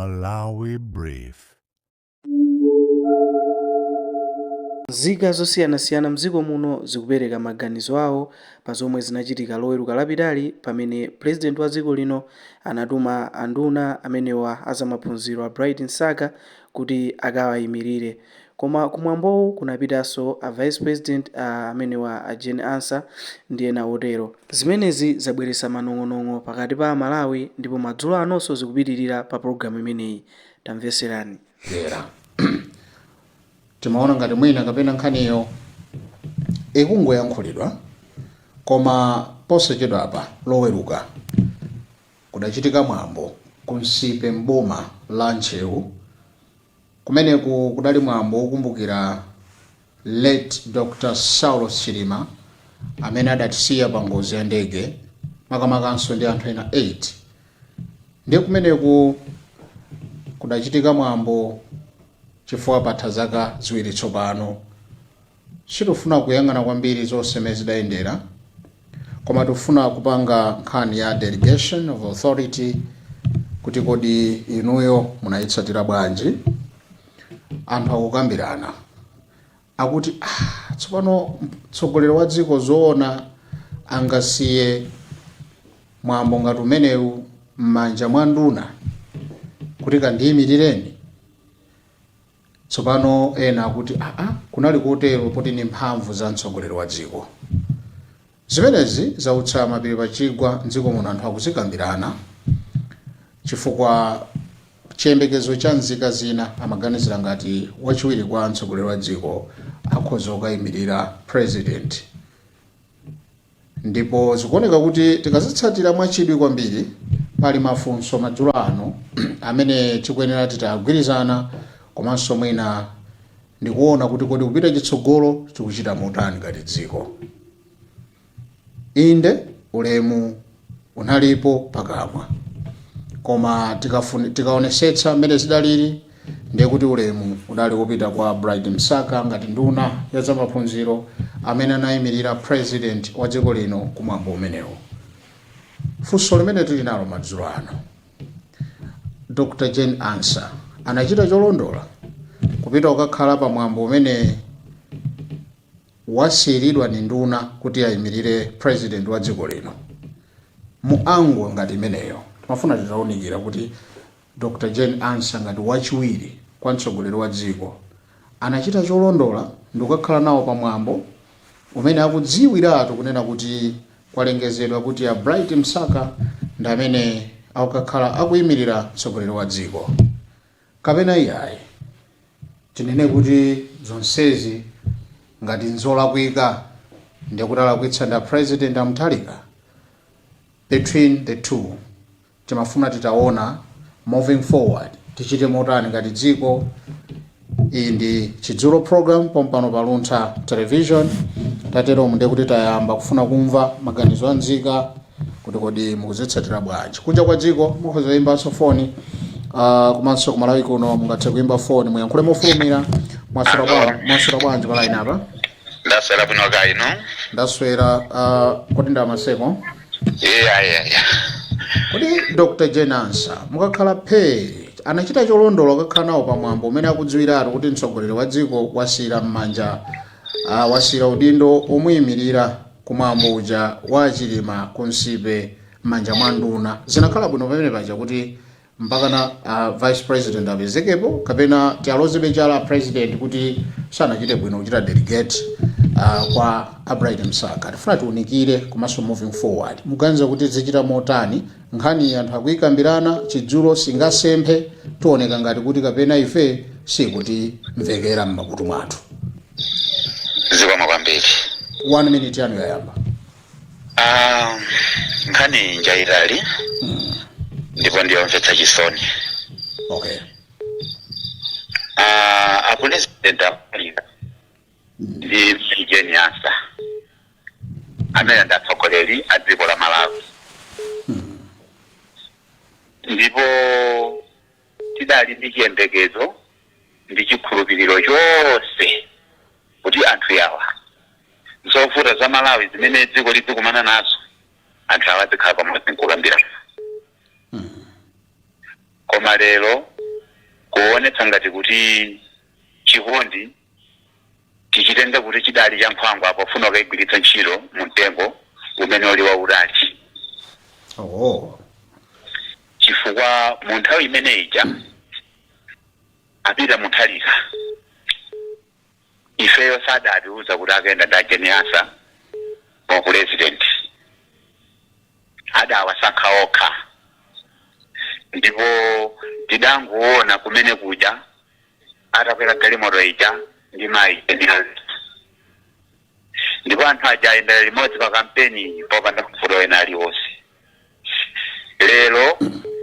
Malawi Brief. Nzika zosiyanasiyana mdziko muno zikupereka maganizo awo pa zomwe zinachitika Loweruka lapitali pamene Pulezidenti wa dziko lino anatuma anduna amenewa a zamaphunziro a Bright Msaka kuti akawayimirire. Koma kumwambowu kunapitanso a Vice President amenewa a Jane Ansah ndi ena otero. Zimenezi zabweretsa manong'onong'o pakati pa Amalawi ndipo madzulo anonso zikupitirira pa pologalamu imeneyi. Tamvetserani. Dera timaona ngati mwina kapena nkhaniyo ikungoyankhulidwa, koma posachedwapa Loweruka kudachitika mwambo ku Nsipe m'boma la Ntcheu. Kumeneku kudali mwambo wokumbukira late Dr Saulos Chilima amene adatisiya pa ngozi ya ndege, makamakanso ndi anthu ena 8. Ndiye kumeneku kudachitika mwambo chifukwa patha zaka 2 tsopano. Sitifuna kuyang'ana kwambiri zonse mmene zidayendera, koma tifuna kupanga nkhani ya delegation of authority kuti kodi inuyo munayitsatira bwanji? Anthu akukambirana akuti tsopano mtsogoleri wa dziko zoona angasiye mwambo ngati umenewu m'manja mwa nduna kuti kandiyimirireni? Tsopano ena akuti aa, kunali kotero poti ndi mphamvu za mtsogoleri wa dziko. Zimenezi zautsa mapiri pa chigwa mdziko muno, anthu akuzikambirana chifukwa chiyembekezo cha nzika zina amaganizira ngati wachiwiri kwa mtsogoleri wa dziko akhoza kukayimirira president. Ndipo zikuoneka kuti tikazitsatira mwachidwi kwambiri, pali mafunso madzulo ano amene tikuyenera titagwirizana komanso mwina ndikuona kuti kodi kupita chitsogolo tikuchita motani ngati dziko. Inde, ulemu unalipo pakamwa, koma tikaonesetsa mmene zidalili, ndiye kuti ulemu udali wopita kwa Bright Msaka ngati nduna ya zamaphunziro amene anayimirira president wa dziko lino kumwambo umenewu. Funso limene tili nalo madzulo ano, Dr Jane Ansah anachita cholondola kupita kukakhala pa mwambo umene wasiyiridwa ndi nduna kuti ayimirire president wa dziko lino? Mu angle ngati imeneyo timafuna titaunikira kuti Dr Jane Ansah ngati wachiwiri kwa mtsogoleri wa dziko anachita cholondola ndikukakhala nawo pamwambo umene akudziwiratu kunena kuti kwalengezedwa kuti a Bright Msaka ndi amene akukakhala akuyimirira mtsogoleri wa dziko, kapena iyayi tinene kuti zonsezi ngati nzolakwika ndikuti alakwitsa ndi President a Mutharika? Between the two timafuna titaona moving forward tichite motani ngati dziko. Iyi ndi Chidzulo program pompano pa Luntha Television. Tateromu ndiye kuti tayamba kufuna kumva maganizo a nzika kuti kodi mukuzitsatira bwanji. Kunja kwa dziko mukhoza kuyimbanso foni, komanso ku Malawi kuno mungathe kuyimba foni, muyankhule mofulumira. Mwaswera bwanji? Mwaswera bwanji pa line apa? Ndaswera bwino, kaya inu? Ndaswera. Kodi ndamaseko? Iya. Kodi Dr Jane Ansah mukakhala phe anachita cholondola kukakhala nawo pamwambo umene akudziwiratu kuti mtsogoleri wa dziko wasiyira m'manja, wasiyira udindo omuyimirira kumwambo uja wa Chilima ku Nsipe m'manja mwa nduna? Zinakhala bwino pamene paja kuti mpakana vice president apezekepo, kapena tialozebe chala president kuti sanachite bwino kuchita delegate kwa a Bright Msaka? Tifuna tiunikire komanso moving forward muganiza kuti zichita motani nkhani? Anthu akuyikambirana chidzulo, singasemphe tioneka ngati kuti kapena ife sikutimvekera m'makutu mwathu. Zikomo kwambiri. One minute yanu yayamba. Ah, nkhani njayitali ndipo ndiyomvetsa chisoni. Ah, a president a Mutharika ndi Jane Ansah amene ndi atsogoleri a dziko la Malawi, ndipo tidali ndi chiyembekezo ndi chikhulupiriro chonse kuti anthu yawa, zovuta za Malawi zimene dziko lidzikumana nazo, anthu awa azikhala pamodzi nkukambirana. Koma lero kuonetsa ngati kuti chikondi tichitenga kuti chidali cha nkhwangwa, pofuna kukayigwiritsa ntchito mu mtengo umene uli wautali. Chifukwa mu nthawi imene ija apita Mutharika, ifeyo sadatiuza kuti akayenda ndi a Jane Ansah mu president, adawasankha okha. Ndipo tidangoona kumene kuja atakwera galimoto ija ndi mayi Jane Ansah, ndipo anthu aja ayendera limodzi pa kampeni popanda mavuto ena aliwonse. Lero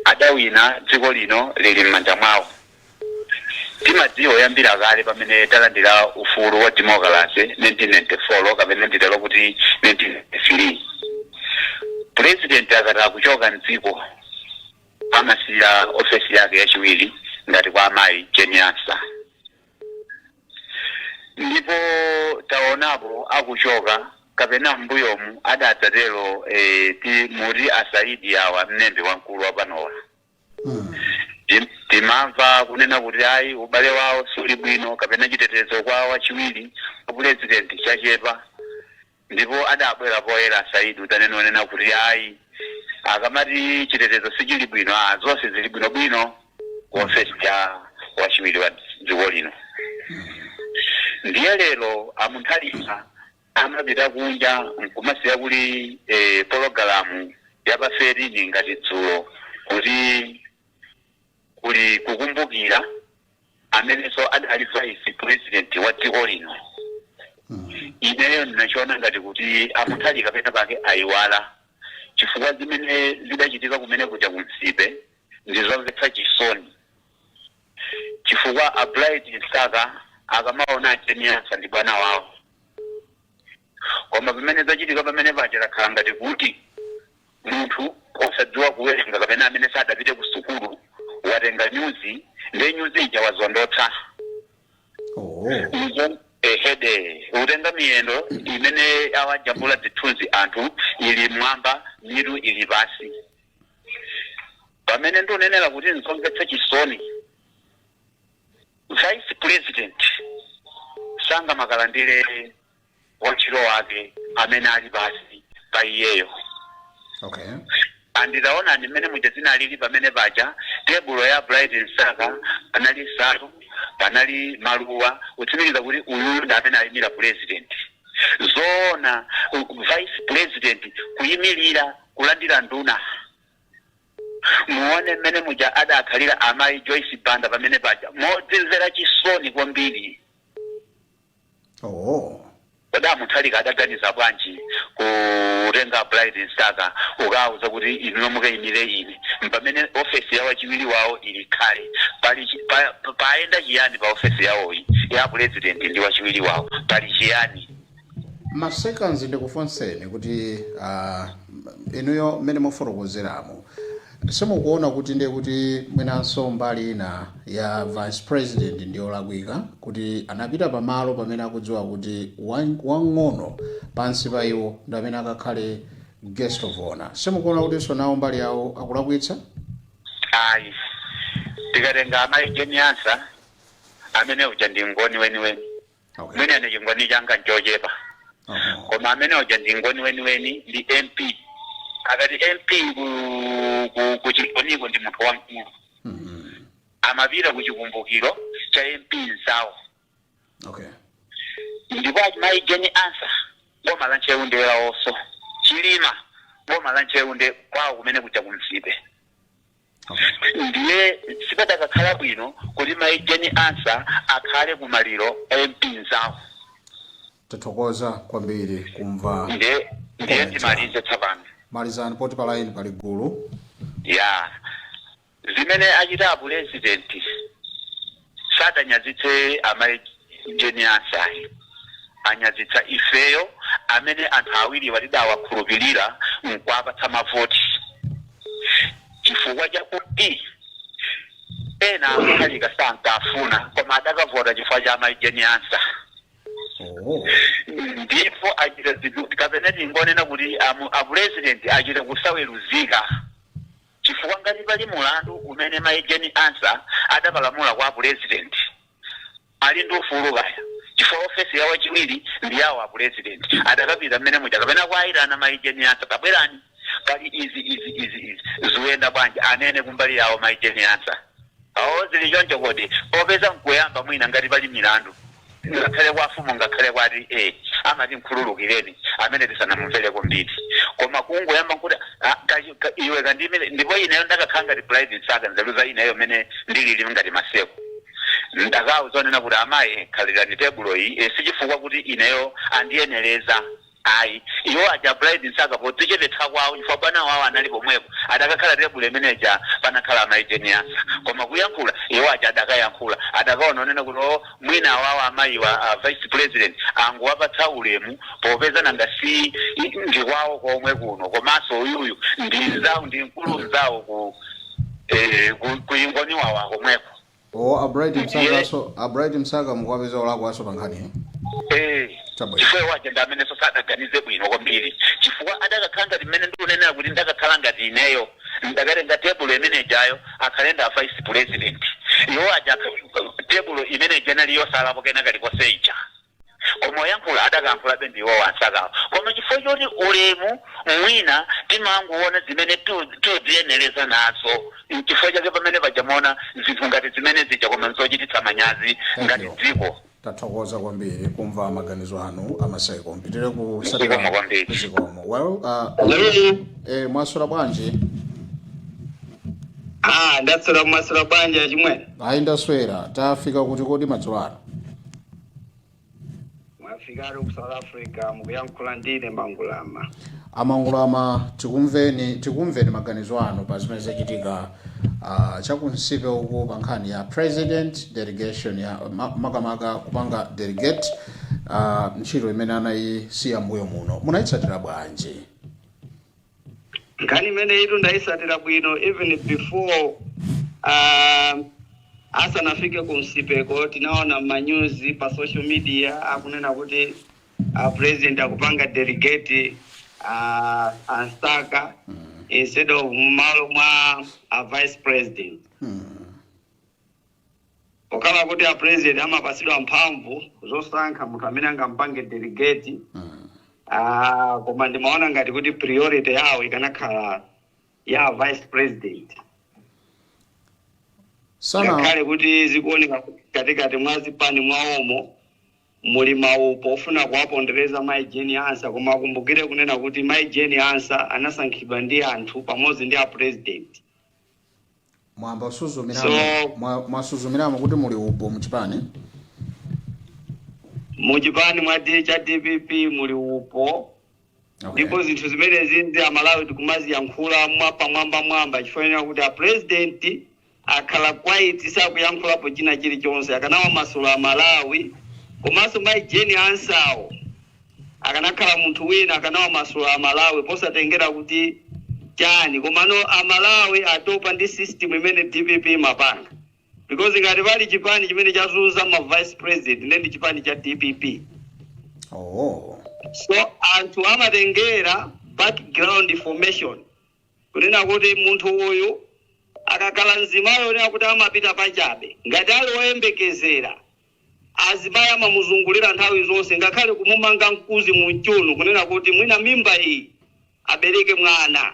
adawina, dziko lino lili m'manja mwawo. Timadziwa yambira kale pamene talandira ufulu wa democracy 1994, kapena nditero kuti 1993, president akati kuchoka mdziko amasiya ofesi yake yachiwiri ngati kwa amayi Jane Ansah. Ndipo taonapo akuchoka kapena mbuyomu adadzatero ti muti asaidi awa, mlembi wamkulu wa panowa. Timamva kunena kuti ayi, ubale wawo suli bwino kapena chitetezo kwa wachiwiri wa president chachepa. Ndipo adabwera poyera Saidi utanenonena kuti ayi, akamati chitetezo sichili bwino, zonse zili bwinobwino ku ofesi ya wachiwiri wa dziko lino. Ndiye lero aMutharika amapita kunja nkumasiya kuli pologalamu ya pa 13 ngati dzulo kuti kuli kukumbukira amenenso adali vice president wa dziko lino. Ineyo ndinachiona ngati kuti aMutharika pena pake ayiwala, chifukwa zimene zidachitika kumene kuja kumsipe ndizomvetsa chisoni, chifukwa a Bright Msaka akamaona a Jane Ansah ndi bwana wawo, koma pamene zachitika pamene paja lakhala ngati kuti munthu osadziwa kuwerenga kapena amene sadapite ku sukulu watenga nyuzi, ndiye nyuzi ija wazondotsa. Ehede, utenga miyendo imene awajambula zithunzi anthu ili mwamba, mitu ili pasi. Pamene ndikunenera kuti nzomvetsa chisoni, vice president sangamakalandire wantchito wake amene ali pasi pa iyeyo. Anditaona mmene muja zinalili pamene paja, tebulo ya Bright Msaka panali nsalu, panali maluwa, kutsimikiza kuti uyuyu ndi amene ayimira president. Zoona vice president kuyimirira kulandira nduna? Muone mmene muja adakhalira amayi Joyce Banda pamene paja, modzimvera chisoni kwambiri. Kodi aMutharika adaganiza bwanji kutenga Bright Msaka ukawuza kuti inu mukayimire ine, pamene ofesi ya wachiwiri wawo ili khale? Pali payenda chiyani pa ofesi yawoyi ya president ndi wachiwiri wawo? Pali chiyani? Ma seconds, ndikufunseni kuti inuyo mmene mufotokozeramo, simukuona kuti ndiye kuti mwinanso mbali ina ya vice president ndiyolakwika, kuti anapita pamalo pamene akudziwa kuti wang'ono pansi pa iwo ndi amene akakhale guest of honor? Simukuona kutinso nawo mbali yawo akulakwitsa? Ayi, tikatenga amayi Jane Ansah, amene uja ndi ngoni weniweni. Mwene ane chingoni changa nchochepa, koma amene uja ndi ngoni weniweni, ndi MP. Akati MP ku chingoniko ndi munthu wamkulu. Amapita ku chikumbukiro cha MP nzawo. Ndipo achimayi Jane Ansah, boma la Ntcheu ndi lawonso. Chilima, boma la Ntcheu ndi kwawo kumene kuja kumsipe. Ndiye sipadakakhala bwino kuti mayi Jane Ansah akhale kumaliro a MP nzawo. Tathokoza kwambiri kumva. Ndiye Comment. Ndimalize tsopano. Malizani, poti pa line pali gulu. Ya, zimene achita apurezidenti, sadanyazitse amayi Jane Ansah, anyazitsa ifeyo amene anthu awiri watidawakhulupirira nkuwapatsa mavoti, chifukwa chakuti ena aMutharika sankafuna, koma adakavota chifukwa cha amayi Jane Ansah. Ndipo achita zinthu, kapena tingonena kuti apurezidenti achita kusaweruzika, chifukwa Chifukwa ngati pali mulandu umene Mayi Jane Ansah adapalamula kwa President, ali ndi ufulu kaya, chifukwa ofesi ya wachiwiri ndi yawo a President, adakapita mmene muja kapena kuayitana Mayi Jane Ansah, "Tabwerani, pali izi, izi, izi, izi, zikuyenda bwanji?" Anene kumbali yawo Mayi Jane Ansah. Awo zili choncho kodi? Popeza nkuyamba mwina ngati pali milandu, ngakhale kwa fumu, ngakhale kwati amati mkhululukireni amene tisanamumvere mbiri, koma kungoyamba nkuti ah, iwe kandimire. Ndipo ineyo ndakakhala ngati Bright Msaka, nzeru za ineyo mene ndilili ngati maseko, ndakawuzonena kuti, "Amayi, khalirani tebulo iyi." Sichifukwa kuti ineyo andiyenereza, ayi. Iwo aja Bright Msaka podzichepetsa kwawo, chifukwa bwana wawo anali pomwepo, adakakhala tebulo imeneja panakhala Amayi Jane Ansah, koma kuyankhula iwo aja adakayankhula, adakaona onena kuti o mwina awawo amayiwa Vice President anguwapatsa ulemu, popeza nanga si ndi kwawo komwe kuno, komanso uyuyu ndi nzawo, ndi mkulu mzawo ku ingoni wawo komweko. O, a Bright Msaka, so a Bright Msaka mukuwapeza olakwaso pa nkhani? Eh. Chabwino. Chifukwa waja ndi amene sadaganize bwino kwambiri, chifukwa adakakhala ngati mmene ndikunenera kuti ndakakhala ngati ineyo, ndakatenga tebulo imene jayo, akhale nda Vice President. Iwo aja tebulo imene janali yosalapo kena kalikonse ija, koma oyankhula adakayankhulabe ndiwo a Msakawo. Koma chifukwa choti ulemu, mwina timangoona zimene tudziyenereza nazo, chifukwa chake pamene pajamona zinthu ngati zimene zija, koma nzochititsa manyazi Thank ngati you. dziko. Tathokoza kwambiri kumva maganizo anu, amaseko. Mpitire Zikomo kwambiri. Zikomo. Well, mwaswera bwanji? Ah, ndatsala. Mwaswera bwanji, achimwene? Ayi, ndaswera. Tafika kuti kodi madzulo ano? Mwafikatu ku South Africa, mukuyankhula ndine Mangulama. Amangulama, tikumveni, tikumveni maganizo anu pa zimene zachitika chakunsipe uku pa nkhani ya president delegation ya makamaka kupanga delegate ntchito imene anayisiya mbuyo muno. Munayitsatira bwanji? Nkhani imene itu ndayisatira bwino. Even before asanafike ku msipeko, tinaona manyuzi pa social media akunena kuti President akupanga delegate a Msaka instead of mmalo mwa a Vice President. Pokhala kuti a President amapasidwa mphamvu zosankha munthu amene angampange delegate, koma ndimaona ngati kuti priority yawo ikanakhala ya Vice President. Sana. Ngakhale kuti zikuoneka kuti katikati mwa zipani mwawomo muli maupo ofuna kuwapondereza Mayi Jane Ansah, koma akumbukire kunena kuti Mayi Jane Ansah anasankhidwa ndi anthu pamodzi ndi a President. Mwamba usuzumiramo. Mwasuzumiramo kuti muli upo muchipani? Muchipani mwa cha DPP muli upo. Ndipo zinthu zimene zinzi Amalawi tikumaziyankhula mwapamwamba mwamba chifukwa kuti a President akhala quiet, sakuyankhulapo china chilichonse. Akanawamasula Amalawi, komanso Mayi Jane Ansahwo akanakhala munthu wina, akanawamasula Amalawi posatengera kuti chani. Komano Amalawi atopa ndi system imene DPP imapanga, because ngati pali chipani chimene chazunza ma Vice President, ndi chipani cha DPP. So anthu amatengera background information, kunena kuti munthu uyu akakhala mzimayi onena kuti amapita pachabe, ngati ali woyembekezera, azimayi amamuzungulira nthawi zonse, ngakhale kumumanga mkuzi mu mchuno, kunena kuti mwina mimba iyi abereke mwana.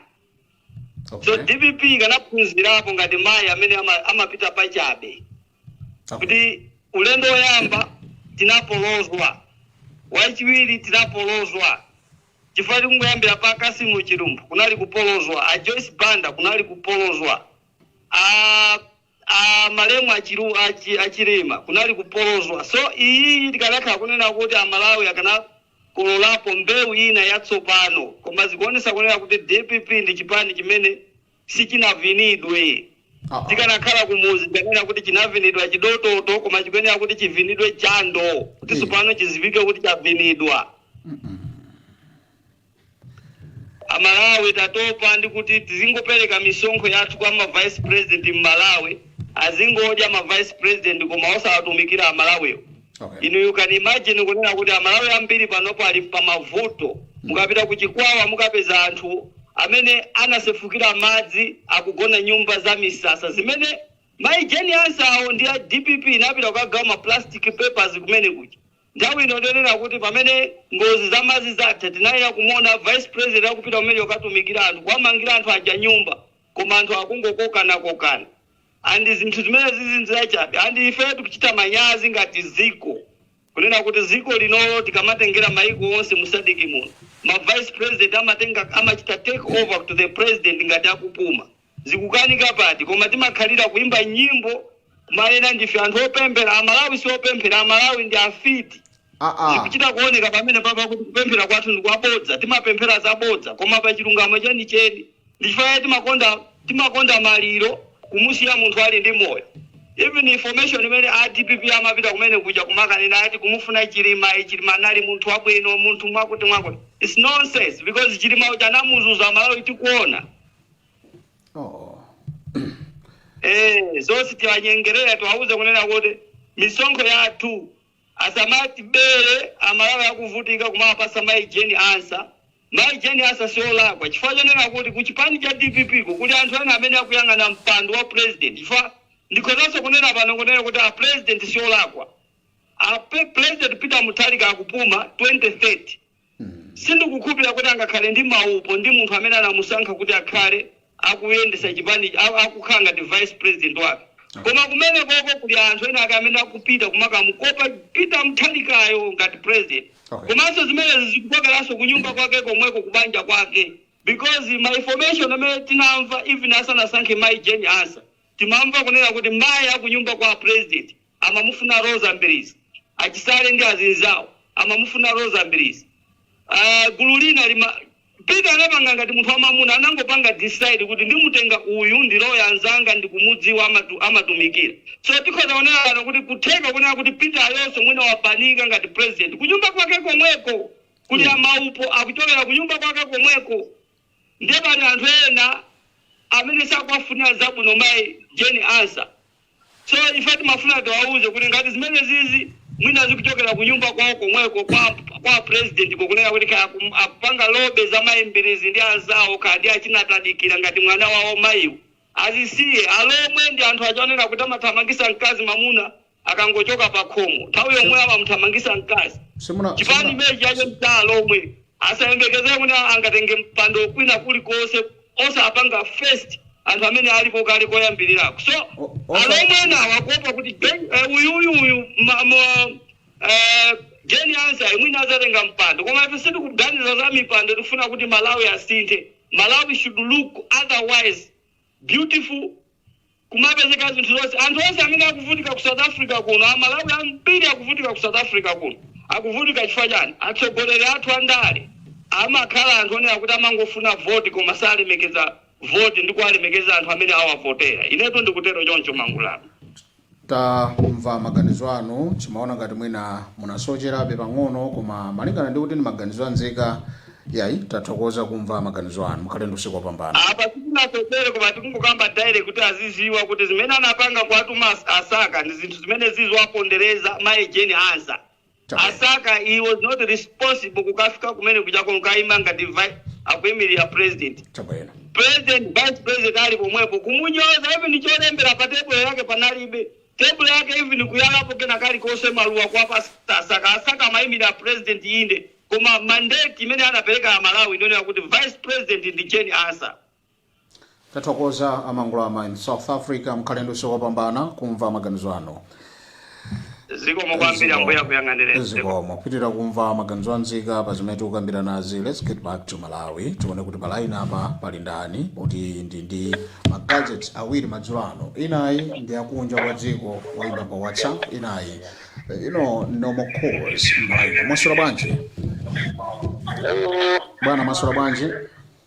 So DPP ikanaphunzirapo ngati mayi amene amapita pachabe, kuti ulendo woyamba tinapolozwa, wachiwiri tinapolozwa, chifukwa tikungoyambira pa Kasimu Chilumphu kunali kupolozwa, a Joyce Banda kunali kupolozwa, a malemu achilima kunali kupolozwa. So iyi tikanakhala kunena kuti Amalawi akanakololapo mbewu ina yatsopano, koma zikuonesa kunena kuti DPP ndi chipani chimene sichinavinidwe. Tikanakhala kumuzi tikanena kuti chinavinidwa chidototo, koma chikuyenera kuti chivinidwe chando kuti tsopano chizivike kuti chavinidwa. Amalawi tatopa ndi kuti tizingopereka misonkho yathu kwa ma Vice President m'Malawi, azingodya ma Vice President koma osawatumikira Amalawiwo. Inu, you can imagine kunena kuti Amalawi ambiri panopo ali pamavuto. Mukapita ku Chikwawa mukapeza anthu Amene anasefukira madzi akugona nyumba za misasa zimene Mayi Jane Ansah ndi a DPP inapita kukagawa ma plastic papers kumene kuja. Nthawi ino ndionena kuti pamene ngozi za madzi zatha, tinayenera kumuona Vice President akupita kumene kukatumikira anthu, kuwamangira anthu aja nyumba, koma anthu akungokokanakokana and zinthu zimene zizi nzachabe, and ife tikuchita manyazi ngati ziko kunena kuti ziko linolo tikamatengera maiko onse mu SADC muno, ma vice president amatenga, amachita take over to the president ngati akupuma. Zikukanika pati? Koma timakhalira kuimba nyimbo, kumanena ndife anthu opemphera. Amalawi si opemphera, Amalawi ndi afiti. Zikuchita kuoneka pamene papa kuti kupemphera kwathu ndikwabodza, timapemphera zabodza, koma pa chilungamo chenicheni ndichifukwa timakonda maliro kumusiya munthu ali ndi moyo. Even information imene a DPP amapita kumene kuja kumakanena ati kumufuna Chilima, Chilima anali munthu wabwino, munthu mwakuti mwakuti, it's nonsense, because Chilima uja anamuzuza Malawi tikuona. Zonse tiwanyengerera, tiwauze kunena kuti misonkho yathu asamatibere. Amalawi akuvutika, kumawapasa Mayi Jane Ansah. Mayi Jane Ansah siolakwa, chifukwa chonena kuti ku chipani cha DPP ko kuli anthu ena amene akuyang'ana mpando wa president. Chifukwa ndikhozanso kunena pano kunena kuti a president siolakwa. A President Peter Mutharika akupuma 2030, sindikukhulupirira kuti angakhale ndi maupo ndi munthu amene anamusankha kuti akhale akuyendesa chipani, akukhala ngati vice president wake. Koma kumene koko kuli anthu ena ake amene akupita kumakamukopa Peter Mutharikayo ngati president. Komanso zimenezi zikuchokeranso kunyumba kwake komweko, kubanja kwake, because ma information amene tinamva even asanasankhe Mayi Jane Ansah, timamva kunena kuti mayi akunyumba kwa president amamufuna Rosa Mbirizi, achisale ndi azinzawo amamufuna Rosa Mbirizi. Gulu lina lima Peter anapanga ngati munthu wamamuna, anangopanga decide kuti ndimutenga uyu, ndi loya anzanga, ndikumudziwa, amatumikira. So tikhoza kunena pano kuti kutheka kunena kuti Peter ayonso mwina wapanika ngati president kunyumba kwake komweko kuli amaupo akuchokera kunyumba kwake komweko. Ndiye pali anthu ena amene sakuwafunira zabwino Mayi Jane Ansah. So ife timafuna tiwauze kuti ngati zimene zizi mwina zikuchokera kunyumba kwawo komweko kwa president, kokunena kuti kaya akupanga lobby za Mayi Mbirizi ndi anzawo, kaya ndi achinatadikira ngati mwana wawo mayiwo, azisiye. Alomwe ndi anthu achaonera kuti amathamangisa mkazi mamuna akangochoka pa khomo, nthawi yomwe amamuthamangisa mkazi. Chipani imene chacho cha Alomwe, asayembekezere kuti angatenge mpando kwina kulikonse osapanga first anthu amene alipo kale koyambirirako. So Alomwe enawo akuopa kuti uyuyu uyu Jane Ansah mwina azatenga mpando. Koma ife sitikuganiza za mipando, tikufuna kuti Malawi asinthe. Malawi should look otherwise beautiful, kumapezeka zinthu zonse. Anthu onse amene akuvutika ku South Africa kuno, Amalawi ambiri akuvutika ku South Africa kuno, akuvutika chifukwa chani? Atsogoleri athu andale amakhala anthu onena kuti amangofuna voti, koma salemekeza voti ndi kuwalemekeza anthu amene awavotera. Inetu ndikutero choncho, Mangulano. Tamva maganizo anu. Timaona ngati mwina munasocherabe pang'ono, koma malingana ndi kuti ndi maganizo anzika, yayi, tathokoza kumva maganizo anu. Mukhale ndi usiku wopambana. Apa sitinasochere, koma tikungokamba direct kuti aziziwa kuti zimene anapanga kuatuma Asaka ndi zinthu zimene ziziwapondereza Mayi Jane Ansah. Asaka, he was not responsible kukafika kumene kuchako nkaima ngati akuyimirira president. President, vice president ali pomwepo, kumunyoza. Even cholembera pa table yake panalibe, table yake even kuyalapo kena kalikonse, maluwa kuwapasa Asaka. Asaka amayimirira president inde, koma mandate imene anapereka ya Malawi ndionera kuti vice president ndi Jane Ansah. Tathokoza, Amangulama in South Africa. Mukhale ndi usiku wopambana kumva maganizo anu. Zikomo kwambiri, Ambuye akuyang'anireni. Zikomo. Kupitira kumva maganizo anzika pa zimene tikukambira nazi, let's get back to Malawi, tione kuti pa line apa pali ndani, poti ndi ma gadgets awiri madzulo ano. Inayi ndi akunja kwa dziko, waimba pa WhatsApp, inayi normal calls. Malawi, mwaswera bwanji bwana? Mwaswera bwanji?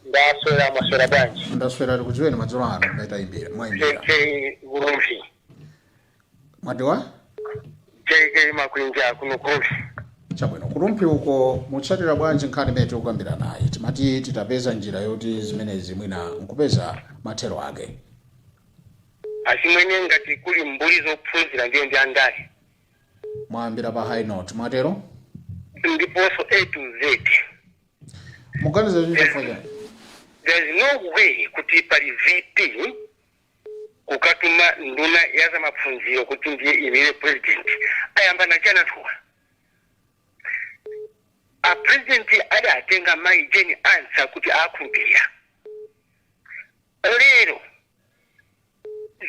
Ndaswera, mwaswera bwanji? Ndaswera. Tikudziweni madzulo ano, ngaitayimbira mwayimbira. JK Kurumpi. Mwatiwa? JK Makwinja kuno Kurumpi. Chabwino, Kurumpi uko mutsatira bwanji nkhani imene tikukambira nayi? Timati titapeza njira yoti zimenezi mwina nkupeza mathero ake. Achimwene, ngati kuli mbuli zophunzira, ndiye ndi andale. Mwayambira pa high note, mwatero? Ndiponso A to Z. Muganiza chifukwa chani? There is no way kuti pali VP kukatuma nduna ya zamaphunziro kuti ndiye imire president. Ayambana chani anthuwa? A president adatenga mayi Jane Ansah kuti akhulupirira. Lero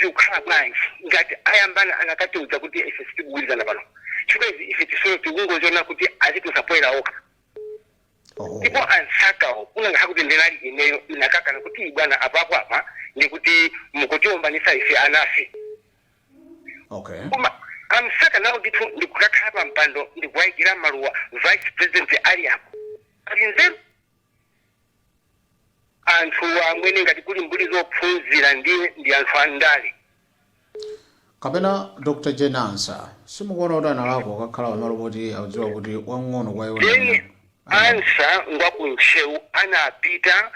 zikukhala bwanji ngati ayambana? Anakatiuza kuti ife sitikugwirizana pano, chifukwa izi ife tisolo tikungoziona kuti azitisapoera okha. Ndipo ansakawo kunangaha kuti ndinali ineyo, inakakana kuti, "Bwana, apapo apa ndikuti mukutiombanisa ife anafe." Koma amsaka nawo ndithu ndikukakhala pa mpando ndikuwayikira maluwa vice president ali apo, ali nzeru anthu amwene. Ngati kuli mbuli zophunzira, ndiye ndi anthu andale. Kapena Dr Jane Ansah simukuona kuti analakwa kakhala pamalo poti akudziwa kuti wang'ono kwa iwo? Jane Ansah ngwakuntchewu, anapita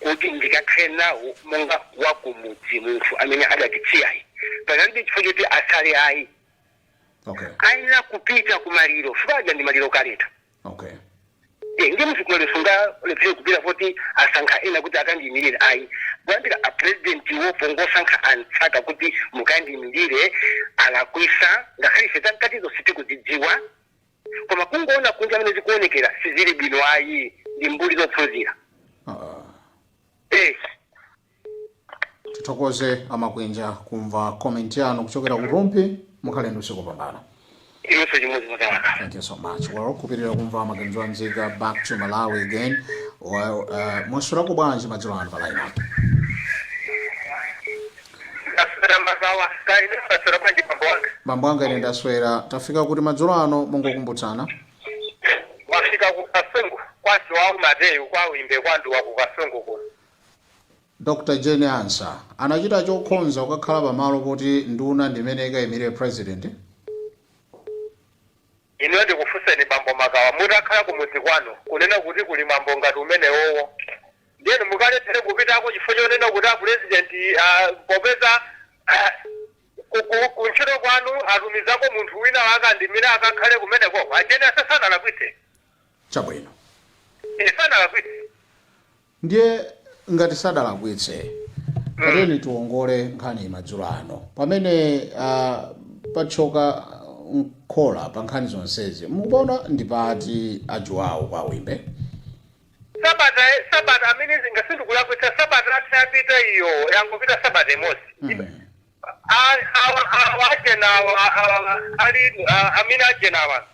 kuti ndikakhale nawo monga wakumudzi, munthu amene adatitsiyayi. Panalibe chifukwa choti asale ayi. Ayenera kupita kumaliro, fukaja ndi maliro kaletu. Ndi munthu kumaliro sungalephere kupita poti asankha ena kuti akandiyimirire ayi. Kuyambira a president wo pongosankha antsaka kuti mukandiyimirire, alakwisa. Ngakhale ife zamkatizo sitikuzidziwa, koma kungoona kunja amene zikuonekera sizili bwino ayi. Ndi mbuli zophunzira. Tithokoze Amakwinja kumva comment yanu kuchokera ku Rumphi. Mukhale ndi usiku pambana. Inonso chimodzi, makamaka. Thank you so much. Well, kupitirira kumva maganizo anzika. Back to Malawi again. Well, mwaswerako bwanji madzulo ano pa line up? Ndaswera mazawa kaine. Ndaswera bwanji, bambo wanga? Bambo anga, ine ndaswera. Tafika kuti madzulo ano? Mungokumbutsana. Wafika ku Kasungu kwasi wa Mateyu kwa Wimbe kwanduwa ku Kasungu kuno. Dr Jane Ansah anachita chokhonza kukakhala pamalo poti nduna ndimene ikayimire president? Inuyo ndikufunseni, bambo Makawa, mutakhala kumudzi kwanu kunena kuti kuli mwambo ngati umenewowo, ndiyeni mukalephere kupitako chifukwa chonena kuti a president, popeza kuntchito kwanu atumizako munthu wina wakandimire akakhale kumeneko? A Jane Ansah sanalakwitse. Sanalakwitse. Ndiye ngati sadalakwitse, pateni tiwongole nkhani madzulo ano pamene pachoka nkhola pa nkhani zonsezi. Mukuona ndipati, ajuwawo kwa Wimbe? Sabata amene ngasindikulakwitsa, sabata atha yapita iyo, yangopita sabata imodzi. Awa ajenawa ali amene ajenawa,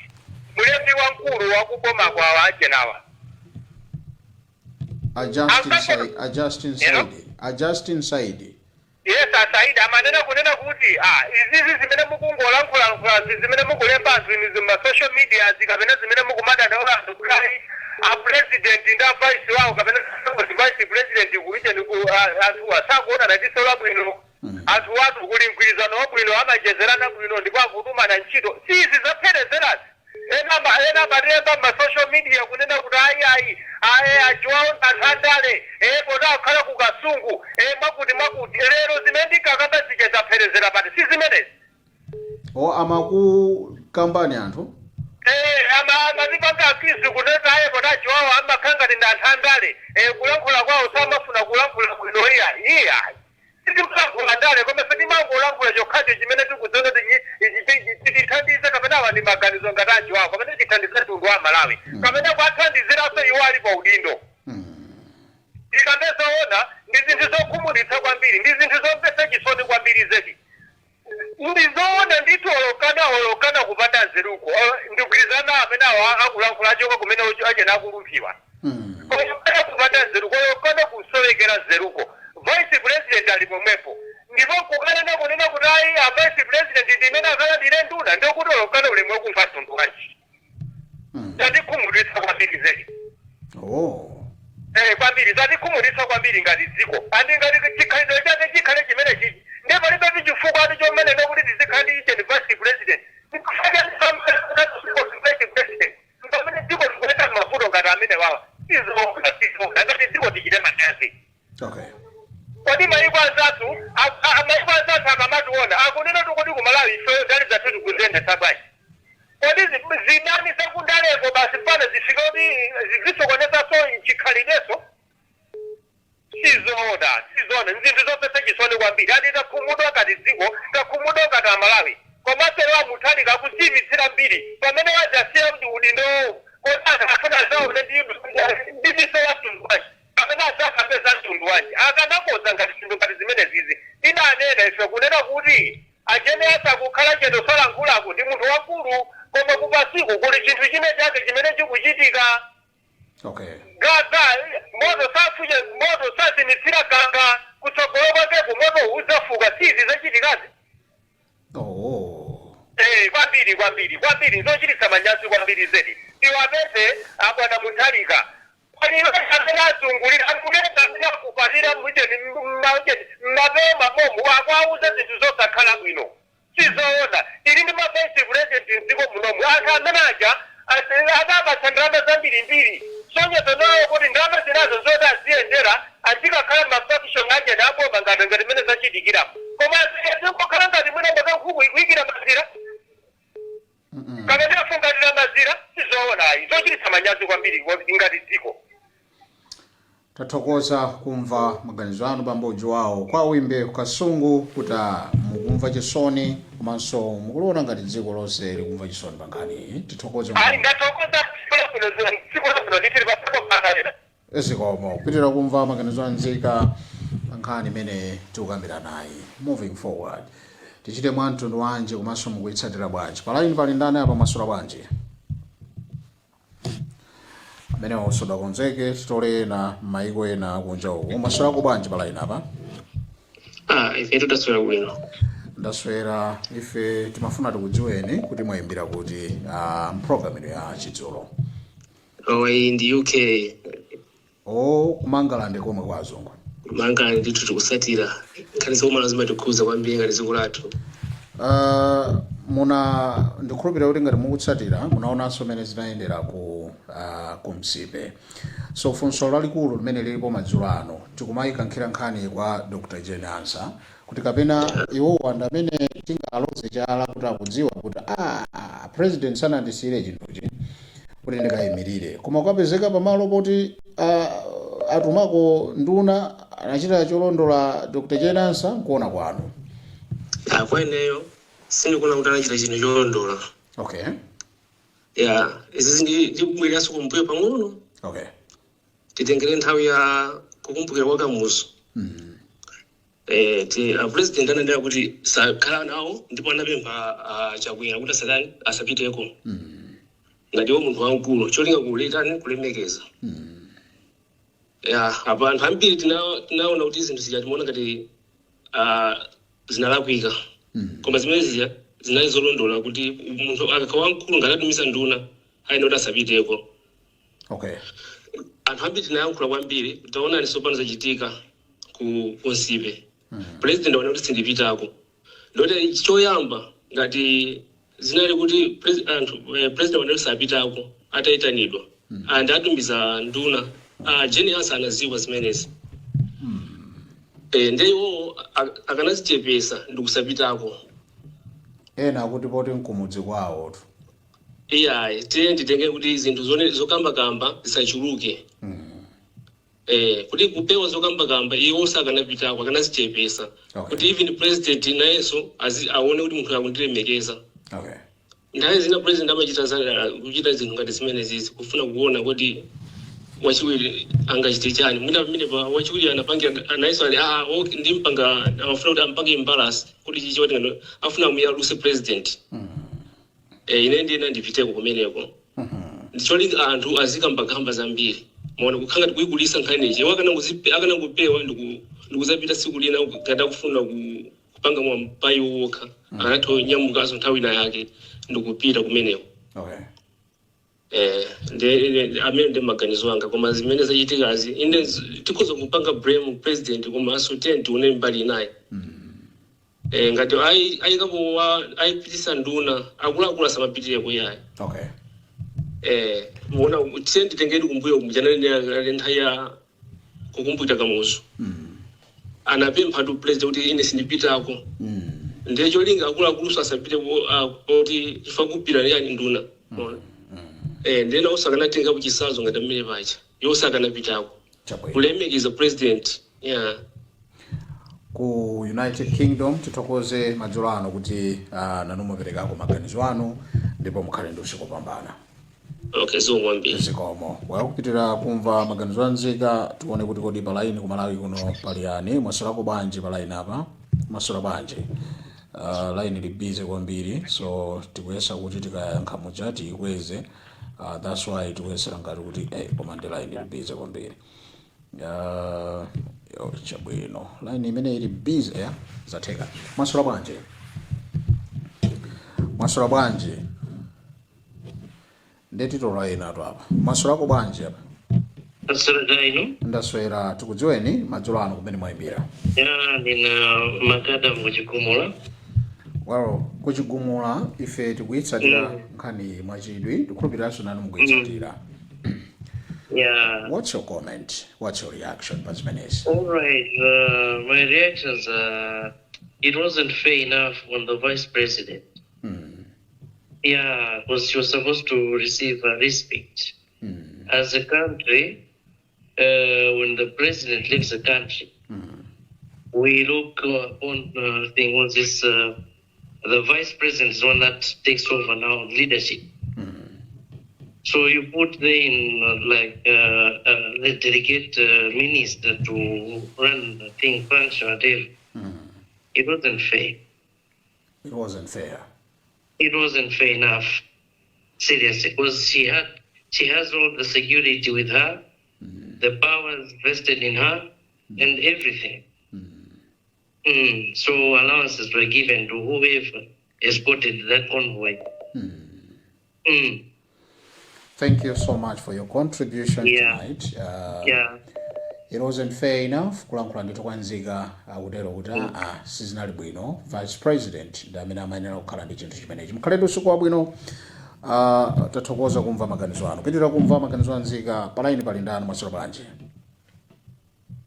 mulembi wamkulu wakubomako, awa ajenawa. A Justin Saidi, a Justin Saidi, a Justin Saidi. Yes, asaidi amanena kunena kuti izizi zimene mukungolankhulalankhula, zimene mukulemba anthu inu zima social media, kapena zimene mukumadandaula anthu kuti ayi, a president ndi a vice wawo kapena vice president kuicheni ku anthu asakuona diso labwino, anthu watu kuli mgwirizano wabwino, amachezerana bwino ndipo akutumana ntchito, si izi zapherezerazi. Ena amalemba ma social media kunena kuti ayi, ayi, ayi, achiwawo anthu andale, poti akhala ku Kasungu, mwakuti mwakuti. Lero zimene ndikakamba zija zapherezera pati? Si zimenezi? O, amakukambani anthu? Amatipanga accuse kunena ayi, poti achiwawo amakhala ngati ndi anthu andale, kulankhula kwawo samafuna kulankhula bwino. Iya, iya, sitimalankhula ndale, koma sitimangolankhula chokhacho chimene tikudziona kuti tithandize, kapena awa ndi maganizo ngati achiwawo, kapena tithandize mtundu wa Malawi, kapena kuathandiziranso iwo ali pa udindo. Tikambezoona, ndi zinthu zokhumudwitsa kwambiri, ndi zinthu zomvetsa chisoni kwambiri zedi. Ndizoona ndithu, olokana olokana kupanda nzeruko. Ndigwirizana amene awa akulankhula achoka kumene achena akulumphiwa. Olokana kupanda nzeruko, olokana kusowekera nzeruko. Vice president ali pomwepo, ndipo kukanena kunena kuti ayi, a vice president ndimene akalandire nduna, ndikuti olokana ulemu wakumva mtundu wanji? Zatikhumudwitsa kwambiri zedi. Kwambiri, zatikhumudwitsa kwambiri ngati dziko. Andi ngati chikhalidwe chake chikhale chimene chichi, ndiye palibe chifukwa ati chomenene kuti tizikhala ndi iche ndi vice president. Vice president pamene dziko likuyenda mavuto ngati amene wawa, sizoona, sizoona. Ngati dziko tichite manyazi. Kodi maiko anzathu maiko anzathu akamationa akunena kuti, "Kodi ku Malawi ifeyo ndale zathu tikuziyendetsa bwanji?" Kodi zinani zakundaleko basi mpaka zifike kuti zizisokonezaso chikhalidweso? Sizoona, sizoona. Nzinthu zomvetsa chisoni kwambiri. Ati takhumudwa ngati dziko, takhumudwa ngati Amalawi. Komanso a Mutharika akuchimitsira mbiri pamene wadzasiya ndi udindo, kodi anthu afuna zaone ndi diso la mtundu wanji kapena adzakapeza mtundu wanji? Akanakoza ngati zinthu ngati zimene zizi. Tinanena ife kunena kuti a Jane Ansah kukhala chete, salankhulaku, ndi munthu wakulu, koma kupasiku kuli chinthu chine chake chimene chikuchitika. Gaza moto safuche, moto sazimitsira ganga. Kutsogolo kwakeko moto udzafuka. Sizi zachitikazi. Eh, kwambiri, kwambiri, kwambiri. Nzochititsa manyazi kwambiri zedi. Tiwapeze abwana Mutharika palilo amene azungulira akunena amene akupatira mujeni mujeni mmapewa mabomu, akuauza zinthu zosakhala bwino. Sizoona. Tili ndi ma vice president mdziko munomu. Anthu amene aja adapatsa ndalama zambirimbiri, sonyeza nawo kuti ndalama zinazo zoti aziyendera, azikakhala ma function ajeni aboma ngati mmene zachitikirapo. Koma zingokhala ngati mwina mwake nkhuku ikuyikira mazira kapena afungatira mazira. Sizoona ayi. Zochititsa manyazi kwambiri ngati dziko. Tathokoza kumva maganizo anu, bambo Joao kwa Wimbe Kasungu, kuti mukumva chisoni komanso mukuliona ngati dziko lonse likumva chisoni pa nkhani iyi. Tithokoze. Ayi, ndathokoza. Tsiku labwino nditili pasako pakalera. Zikomo. Kupitira kumva maganizo anzika pa nkhani imene tikukambira nayi. Moving forward, tichite mwa mtundu wanji komanso mukuyitsatira bwanji? Pa line pali ndani apa? Mwaswera bwanji? Amene usodakonzeke, titole ena m'mayiko ena kunja uku. Mwaswerako bwanji pa line apa? Ah, ife tutaswera bwino. Ndaswera. Ife timafuna tikudziweni kuti mwayimbira kuti mpulogalamu ino ya chidzulo. Oh, iyi ndi UK. O, kumangalande komwe kwa azungu. Manga ndithu tikusatira nkhani zokumala, zimatikhuza kwambiri ngati dziko lathu. Muna ndikhulupirira kuti ngati mukutsatira, munaonanso mmene zinayendera ku Msipe. So funso lalikulu limene lilipo madzulo ano, tikumayikankhira nkhani kwa Dr Jane Ansah kuti kapena iwowa ndi amene tingaloze chala kuti akudziwa kuti president sanandisiyire chinthuchi kuti ndikayimirire, koma kukapezeka pamalo poti atumako nduna, anachita cholondola Dr Jane Ansah nkuona kwanu? Ah, kwa ineyo sindikuona kuti anachita chinthu cholondola. Ya, izi ndikubwereranso kumbuyo pang'ono. Titengere nthawi ya kukumbukira kwa Kamuzu. A president ananena kuti sakhala nawo, ndipo anapempha Chakwera kuti asatani, asapiteko ngati iwo munthu wamkulu, cholinga kuletani kulemekeza. Ya, apa anthu ambiri tinaona kuti zinthu zija timaona ngati zinalakwika, koma zimene zija zinali zolondola, kuti munthu akakhala wamkulu ngati atumiza nduna, ayena kuti asapiteko. Anthu ambiri tinayankhula kwambiri. Taonani tsopano zachitika ku Nsipe. President waona kuti sindipitako. Ndoti choyamba ngati zinali kuti president waona kuti sapitako atayitanidwa and atumiza nduna, Jane Ansah anaziwa zimenezi. Ndiye iwowo akanazichepesa ndikusapitako. Ena akuti poti nkumudzi kwawotu. Iyayi, tiye nditenge kuti zinthu zokambakamba zisachuluke. Kuti kupewa zokambakamba, iwo sakanapitako, akanazichepesa kuti even president nayenso aone kuti munthu akundilemekeza. Nthawi zina president amachita kuchita zinthu ngati zimenezizi kufuna kuona kuti wachiwiri angachite chani. Mwina pamene pa wachiwiri anapangira nayenso ali okay, ndimpanga, amafuna kuti ampange embarrass kuti chichi kuti ngati afuna amuyaluse president. Ine ndiyena ndipiteko kumeneko, ndicholinga anthu azikambakamba zambiri. Maona kukhala ngati kuyikulisa nkhanichi. Iwo akanangopewa ndikuzapita tsiku lina ngati akufuna kupanga mwampayi wokha, akanatha kunyamukaso nthawi ina yake ndikupita kumeneko. Amene ndi maganizo anga. Koma zimene zachitikazi, ine tikhoza kupanga blame president, komanso tiye tione mbali inayi. Ngati ayikapo ayipitisa nduna, akuluakulu asamapitireko iyayi. Muona, tiye nditengeni kumbuyo kumjananene nthawi ya kukumbukira Kamuzu. Anapempha tu president kuti ine sindipitako. Ndiye cholinga akuluakuluso asapite kuti chifukwa kupira yani nduna. Muona? Ndiye nawo sakanatenga kuchisazo ngati amene pacha iwo sakanapitako. Chabwino. Kulemekeza president. Yeah. Ku United Kingdom, tithokoze madzulo ano kuti nanu muperekako maganizo anu, ndipo mukhale ndi usiku wopambana. Okay, zikomo kwambiri. Zikomo. Wakupitira kumva maganizo anzika, tione kuti kodi pa line ku Malawi kuno pali yani. Mwaswerako bwanji pa line apa? Mwaswera bwanji? Line ili busy kwambiri, so tikuyesa kuti tikayankha muja tiyikweze. That's why tikuyesera ngati kuti koma ndi line ili busy kwambiri. Yo, chabwino, line imene ili busy ya zatheka. Mwaswera bwanji? Mwaswera bwanji? Ndetitola ena tu apa. Mwaswerako bwanji apa? Aswera inu. Ndaswera. Tikudziweni madzulo ano, kumene mwayimbira? Ya, ndina Makada mukuchigumula. Well, kuchigumula ife tikuyitsatira nkhani mwachidwi, tikhulupiriranso nanu mukuyitsatira. What's your comment? What's your reaction pa zimenezi? All right. My reactions are it wasn't fair enough on the vice president. Yeah, because she was supposed to receive respect. As a country, when the president leaves the country, we look upon thing was this the vice president is the one that takes over now leadership. So you put there in like the delegate minister to run the thing, function, whatever. It wasn't fair. It wasn't fair. It wasn't fair enough. Seriously, because she has all the security with her, the powers vested in her, and everything. So allowances were given to whoever escorted that convoy. Thank you so much for your contribution tonight. It wasn't fair enough. Kulankhula ndithu kwa nzika, akutero kuti aa, sizinali bwino, vice president ndi amene amayenera kukhala ndi chinthu chimenechi. Mukhale ndi usiku wabwino. Tathokoza kumva maganizo anu. Pitira kumva maganizo a nzika. Pa line pali ndani? Mwaswera bwanji?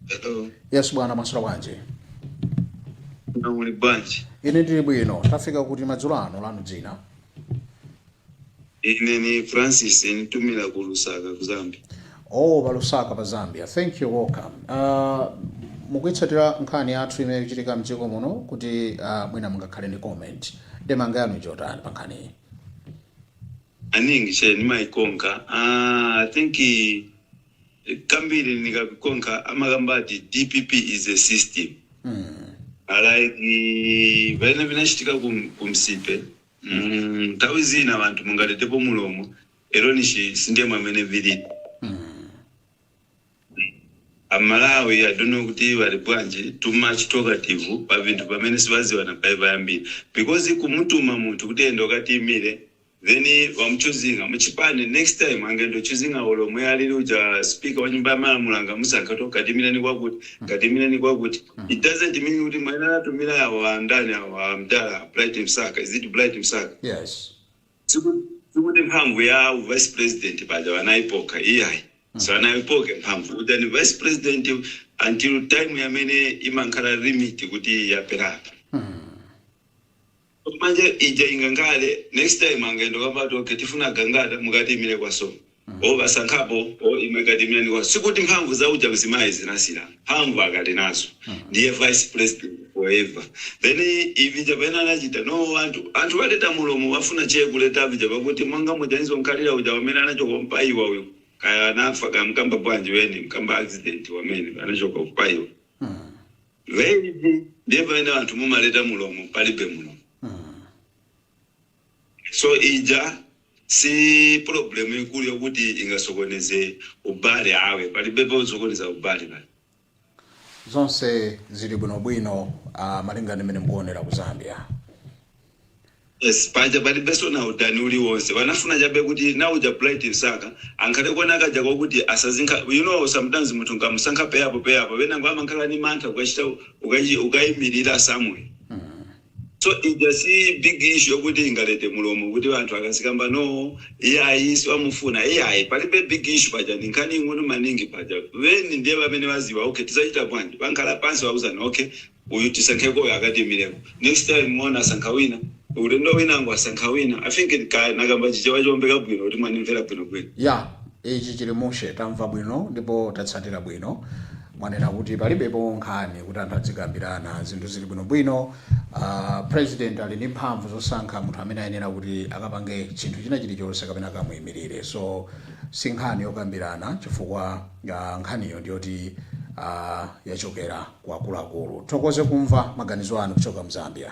Hello. Yes bwana, mwaswera bwanji? Muli bwanji? Ine ndili bwino. Tafika kuti madzulo ano? Lanu dzina? Ine ni Francis, nitumira ku Lusaka, ku Zambia. Oh, pa Lusaka pa Zambia. Thank you, welcome. Mukuyitsatira nkhani yathu imene ikuchitika mdziko muno, kuti mwina mungakhale ndi comment, ndemanga yanu ichotani pa nkhaniyi? Aningi che nimaikonka. Ah, I think kambiri nikakonka amakamba ati DPP is a system. Like vene vinachitika kumsipe. Nthawi zina vantu mungaletepo mulomo ero nishi sindiye mwamene vilili. Amalawi, I don't know kuti vali bwanji, too much talkative pa vinthu pamene sivaziwa na pai vayambira, because kumutuma munthu kuti ende ukatimire, then wamuchuzinga muchipani, next time angendo chuzinga olomwe alili uja speaker wa nyumba ya malamulo, angamusankha kuti katimirani kwakuti, katimirani kwakuti. It doesn't mean kuti mwene anatumira awo andani, awo amdala Bright Msaka. Is it Bright Msaka? Yes. Sikuti mphamvu ya vice president paja vanaipoka, iyayi. So anaipoke mphamvu kuti ani vice president until time yamene imankhala limit kuti yaperapa. Manje ija ingangale next time angendo kapati, "Okay, tifuna Gangata mukatimire kwaso," o vasankhapo, o imwe katimirani kwaso. Sikuti mphamvu za uja mzimayi zinasira, mphamvu akali nazo, ndiye vice president forever. Then ivija pene anachita no anthu valeta mulomo, vafuna cheye kuleta vija pakuti mwanga mujanizo nkhalira uja wamene anachoka mpayiwa uyu, kaya anafa, kaya mkamba bwanji weni mkamba accident wamene anachoka kupayiwa veidi, ndiye pamene anthu mumaleta mulomo, palibe mulomo. So ija si problem ikulu yokuti ingasokoneze ubale awe, palibepo usokoneza ubale pali. Zonse zili bwinobwino malinga ndi mmene mukuonera ku Zambia? Yes, paja palibenso na udani uliwonse. Vanafuna chabe kuti nauja Bright Msaka ankhale kuona kaja kokuti asazinkha. Sometimes munthu ngamusankha peyapo peyapo, venango amakhala ni mantha ukachita ukayimirira somewhere. So ija si big issue yokuti ingalete mulomo kuti anthu akasikamba, "No, iyayi, siwamufuna," iyayi. Palibe big issue paja, ni nkhani ing'ono maningi paja. Veni ndiye vamene vaziwa, "Okay, tisachita bwanji?" Vankhala pansi, vauzana, "Okay, uyu tisankhekoyo akatimireko." Next time muona asankha wina, ulendo winango asankha wina. I think nakamba Chichewa chombeka bwino kuti mwanimvera bwino bwino. Ya, ichi chili mushe, tamva bwino ndipo tatsatira bwino. Mwanena kuti palibepo nkhani kuti anthu adzikambirana, zinthu zili bwinobwino. President ali ndi mphamvu zosankha munthu amene ayenera kuti akapange chinthu china chilichonse kapena akamuyimirire, so si nkhani yokambirana chifukwa nkhaniyo ndiyoti yachokera kwa akuluakulu. Thokoze kumva maganizo anu kuchoka mZambia.